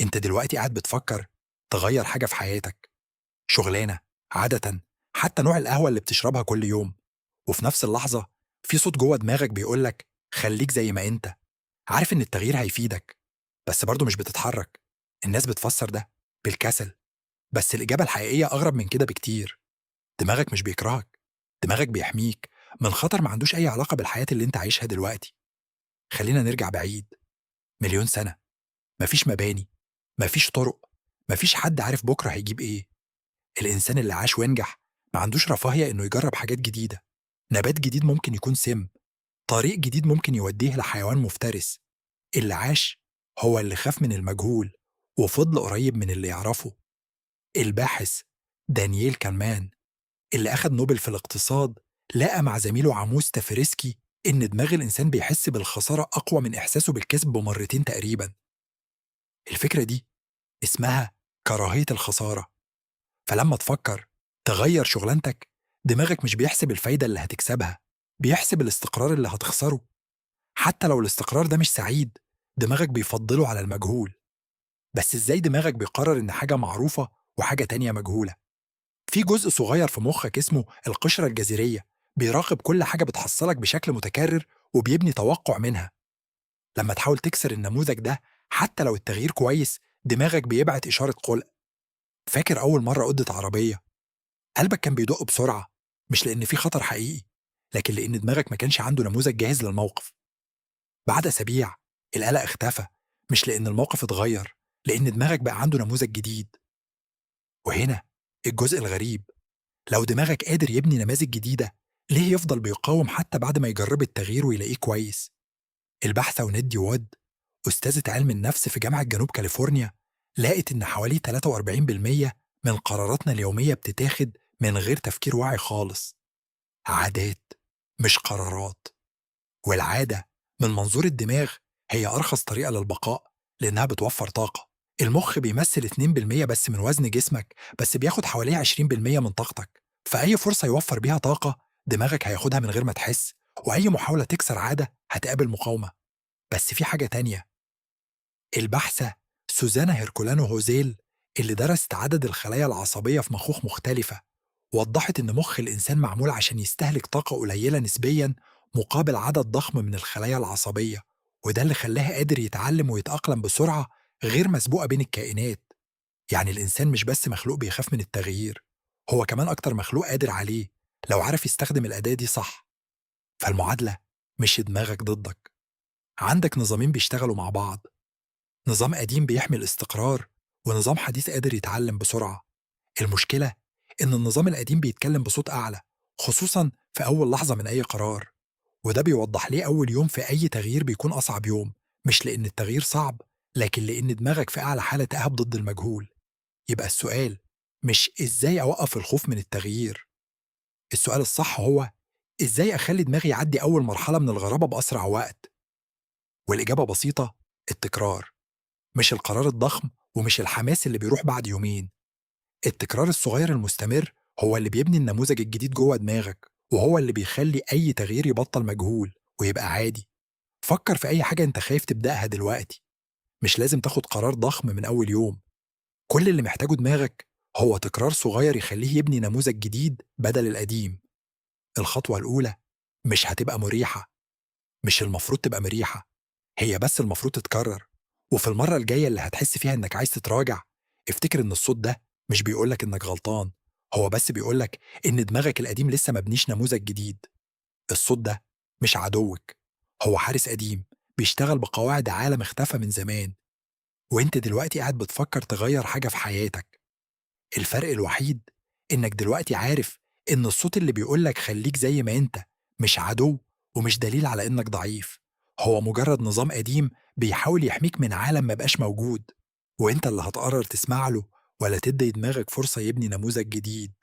انت دلوقتي قاعد بتفكر تغير حاجة في حياتك، شغلانة، عادة، حتى نوع القهوة اللي بتشربها كل يوم، وفي نفس اللحظة في صوت جوه دماغك بيقولك خليك زي ما انت. عارف ان التغيير هيفيدك، بس برضه مش بتتحرك. الناس بتفسر ده بالكسل، بس الإجابة الحقيقية أغرب من كده بكتير. دماغك مش بيكرهك، دماغك بيحميك من خطر ما عندوش أي علاقة بالحياة اللي انت عايشها دلوقتي. خلينا نرجع بعيد مليون سنة، مفيش مباني، مفيش طرق، مفيش حد عارف بكرة هيجيب إيه. الإنسان اللي عاش وينجح ما عندوش رفاهية إنه يجرب حاجات جديدة. نبات جديد ممكن يكون سم، طريق جديد ممكن يوديه لحيوان مفترس. اللي عاش هو اللي خاف من المجهول وفضل قريب من اللي يعرفه. الباحث دانييل كانمان اللي أخد نوبل في الاقتصاد لقى مع زميله عاموس تافرسكي إن دماغ الإنسان بيحس بالخسارة أقوى من إحساسه بالكسب بمرتين تقريبا. الفكرة دي اسمها كراهية الخسارة. فلما تفكر تغير شغلانتك، دماغك مش بيحسب الفايدة اللي هتكسبها، بيحسب الاستقرار اللي هتخسره. حتى لو الاستقرار ده مش سعيد، دماغك بيفضله على المجهول. بس ازاي دماغك بيقرر ان حاجة معروفة وحاجة تانية مجهولة؟ في جزء صغير في مخك اسمه القشرة الجزيرية بيراقب كل حاجة بتحصلك بشكل متكرر وبيبني توقع منها. لما تحاول تكسر النموذج ده، حتى لو التغيير كويس، دماغك بيبعت إشارة قلق. فاكر أول مرة قدت عربية، قلبك كان بيدق بسرعة، مش لأن في خطر حقيقي، لكن لأن دماغك ما كانش عنده نموذج جاهز للموقف. بعد أسابيع القلق اختفى، مش لأن الموقف اتغير، لأن دماغك بقى عنده نموذج جديد. وهنا الجزء الغريب، لو دماغك قادر يبني نماذج جديدة، ليه يفضل بيقاوم حتى بعد ما يجرب التغيير ويلاقيه كويس؟ الباحثة وندي وود، أستاذة علم النفس في جامعة جنوب كاليفورنيا، لقت إن حوالي 43% من قراراتنا اليومية بتتاخد من غير تفكير واعي خالص. عادات مش قرارات. والعادة من منظور الدماغ هي أرخص طريقة للبقاء، لأنها بتوفر طاقة. المخ بيمثل 2% بس من وزن جسمك، بس بياخد حوالي 20% من طاقتك. فأي فرصة يوفر بيها طاقة دماغك هياخدها من غير ما تحس، وأي محاولة تكسر عادة هتقابل مقاومة. بس في حاجة تانية، الباحثة سوزانا هيركولانو هوزيل اللي درست عدد الخلايا العصبية في مخوخ مختلفة، وضحت إن مخ الإنسان معمول عشان يستهلك طاقة قليلة نسبياً مقابل عدد ضخم من الخلايا العصبية، وده اللي خلاه قادر يتعلم ويتأقلم بسرعة غير مسبوقة بين الكائنات. يعني الإنسان مش بس مخلوق بيخاف من التغيير، هو كمان أكتر مخلوق قادر عليه لو عرف يستخدم الأداة دي صح. فالمعادلة مش دماغك ضدك، عندك نظامين بيشتغلوا مع بعض، نظام قديم بيحمي الاستقرار، ونظام حديث قادر يتعلم بسرعة. المشكلة إن النظام القديم بيتكلم بصوت أعلى، خصوصاً في أول لحظة من أي قرار. وده بيوضح ليه أول يوم في أي تغيير بيكون أصعب يوم، مش لأن التغيير صعب، لكن لأن دماغك في أعلى حالة تأهب ضد المجهول. يبقى السؤال مش إزاي أوقف الخوف من التغيير، السؤال الصح هو إزاي أخلي دماغي يعدي أول مرحلة من الغرابة بأسرع وقت؟ والإجابة بسيطة، التكرار. مش القرار الضخم ومش الحماس اللي بيروح بعد يومين. التكرار الصغير المستمر هو اللي بيبني النموذج الجديد جوه دماغك، وهو اللي بيخلي أي تغيير يبطل مجهول ويبقى عادي. فكر في أي حاجة أنت خايف تبدأها دلوقتي، مش لازم تاخد قرار ضخم من أول يوم. كل اللي محتاجه دماغك هو تكرار صغير يخليه يبني نموذج جديد بدل القديم. الخطوة الأولى مش هتبقى مريحة، مش المفروض تبقى مريحة، هي بس المفروض تتكرر. وفي المرة الجاية اللي هتحس فيها إنك عايز تتراجع، افتكر إن الصوت ده مش بيقولك إنك غلطان، هو بس بيقولك إن دماغك القديم لسه مبنيش نموذج جديد. الصوت ده مش عدوك، هو حارس قديم بيشتغل بقواعد عالم اختفى من زمان، وانت دلوقتي قاعد بتفكر تغير حاجة في حياتك. الفرق الوحيد إنك دلوقتي عارف إن الصوت اللي بيقولك خليك زي ما انت مش عدو ومش دليل على إنك ضعيف، هو مجرد نظام قديم بيحاول يحميك من عالم ما بقاش موجود، وانت اللي هتقرر تسمع له ولا تدي دماغك فرصة يبني نموذج جديد.